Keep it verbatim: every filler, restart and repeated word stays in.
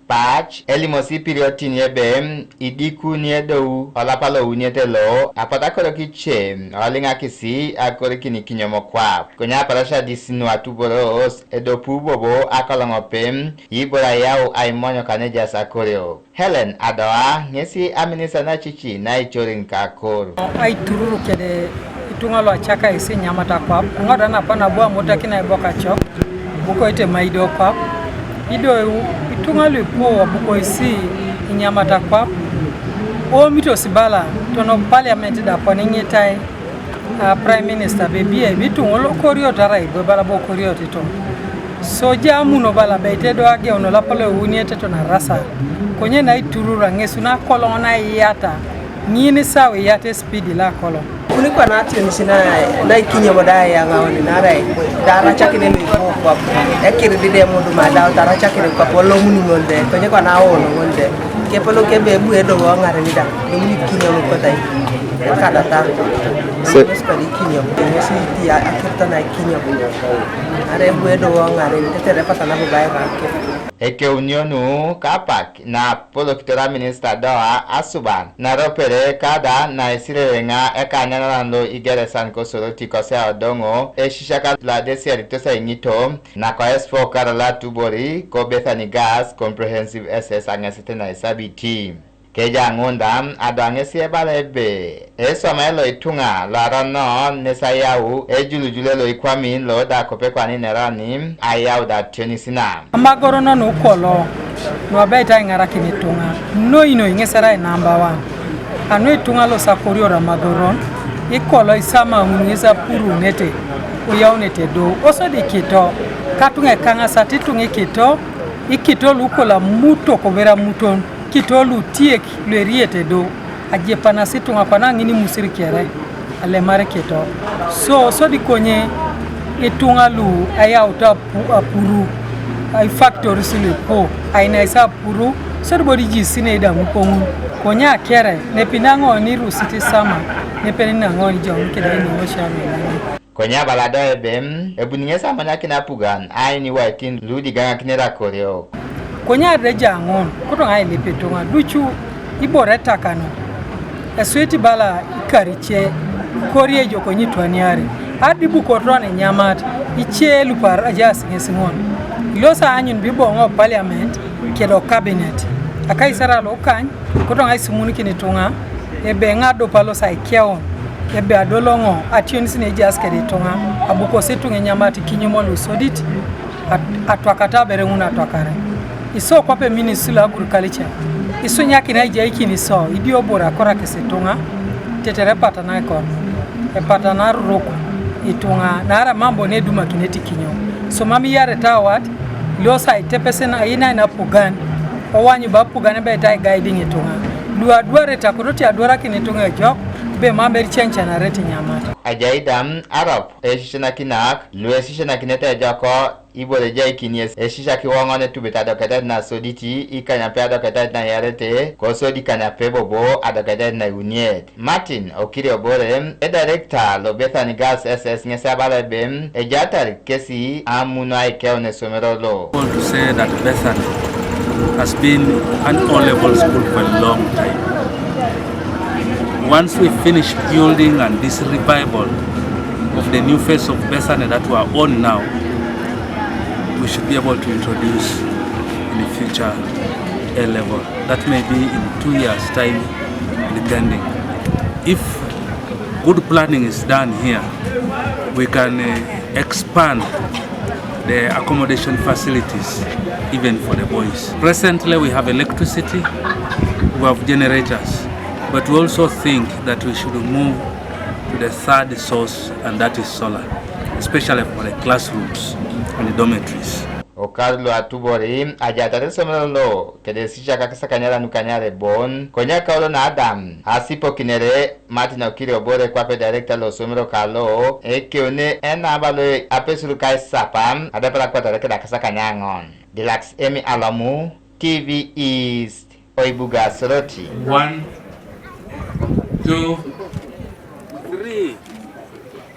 Pac elimosi ipiriotin ebe idikuni edou olapa louniet lo apat akorok ice oliŋakisi akorikin kinyom kwap. Konye aparasia adis nu atuboros edopu bobo akoloŋ ope ibore ayau aimonyo kanejas akoreo. Helen Adoa ŋesi aminisa nacici naicorin kakor. Aitururu kede ituŋa luacakais inyamat akwap, eŋoda napa nabo amotakin aibokacok, bukoite maido kwap, ido ituŋa luipu abukoisi inyamat akwap, oomitos bala tono parliament da poni ŋitai, a, Prime Minister bebie bituŋa lokoriot arai bebala bokoriot ituŋa. Soja amuno bala beite do ageun olapa loeuniet ton arasa, konye naiturura ŋes nakoloŋ naiyata, ŋin sau iyata esipidi lokoloŋ. Kuliko nationis na naikinyom da ayaŋauni narai daracakini luipu kwap, ekiridide emuduma da taracakini kwap olomuni ŋol de, konye kona aono ŋol de, kepolok ebe ebu edoŋo ŋaren da, lomuni kinyom kotai, ekadata. Se- Bes kodi kinyom, ŋesi iti akirita naikinyom. Are bu edoŋo ŋaren, tetere pata nabo baira akir. Ekeunio nu kapak napolokitor aminista doa asuban naropere kada naisirere ŋa ekanyanaran lo igeresan kosoroti kosea odoŋo esisiak loadesiaritos aiŋito nako esipokara loatubori ko Bethany Girls Comprehensive S S aŋesit naisabiti. Keja ŋun da adwaŋesi ebala ebe eswamai lo ituŋa loaronon nes ayau ejulujule lo ikwamin lo da kope kwani nerani ayau da ationis na. Amagorono nukolo nuabeit aiŋarakin ituŋa, noi noi ŋes erai number one. Anu ituŋa losakorior amagoron, ikolo isama ŋun ŋes apurunete, uyaunete do, osodi ikito, katuŋa ekaŋasat ituŋa ikito, ikito lukolo amuto kobere amuton. Kito lutiek lueriete do, ajepanas ituŋa kwana ŋin imusiri kere alemar kito. So sodi konye ituŋa lu ayaut apu, apuru, ifactories luipu, ainaisi apuru, sodi bodi jisinei da ŋukoŋun. Konye akere, nepi naŋo nirusit isama, nepeni naŋo nijaun kede iniŋosia nuilaŋi. Konye abala do ebe, ebuni ŋes amanyakin apugan ainiwaitin ludigaŋakinere akoreok. Konye adeja ŋun, kutuŋa ailip ituŋa, ducu ibore etakanu, esuit bala ikarice, kori ejok nyitwaniari, adibu kotron inyamat, ice elupar ajaas ŋes ŋun. Ilosa aanyun biboŋo parliament, kedo cabinet, akaisara lokany, kutuŋa aisimunikin ituŋa, ebe ŋadup alosa ikeun, ebe adoloŋo ationis neejaas kede ituŋa, abukosi ituŋa inyamat kinyom lusodit, at-, atwakata abere ŋun atwakare. Iso kwape ministry lo agriculture, isunyakin aijaikin iso, idiobor akorakis ituŋa, tetere epatana ikon, epatana aruruk ituŋa, naarai mam bo nedumakinete kinyom. So mam iyarete awat, ilosa aitepesen ainai napugan, owanyu bo apugan ebe aitai guiding ituŋa. Luaduarete akoto tiaduarakin ituŋa ejok, be mam ericenchanarete inyamat. Ajai da arap esisianakinak luesisianakinete ejok, ibore ejaikin yes esisiak iwoŋon etubet adoketait nasoditi, ikanyape adoketait naiyarete, kosodi ikanyape bobo adoketait naiuniet. Martin Okiriobore, edirector lo Bethany Girls S S ŋes abala ebe, ejatar kesi amuno aikeun esomero lo. I want to say that Bethany has been an O-level school for a long time. Once we finish building and this revival of the new face of Bethany that we are on now, we should be able to introduce in the future A-level. That may be in two years' time, depending. If good planning is done here, we can, uh, expand the accommodation facilities even for the boys. Presently, we have electricity, we have generators, but we also think that we should move to the third source, and that is solar, especially for the classrooms and the dormitories. Okar luatubori ajatar esomero lo kede esisiak akisakanyara nukanyare bon, konye kaulo na Adam asipokinere Martin Okiriobore kwape director lo somero kalo, ekeune enaba lo apesur kaisapa, adepar akwatare kede akisakanya aŋon. Dilax Emi Alomu, T V East, Oibuga Soroti. One, two,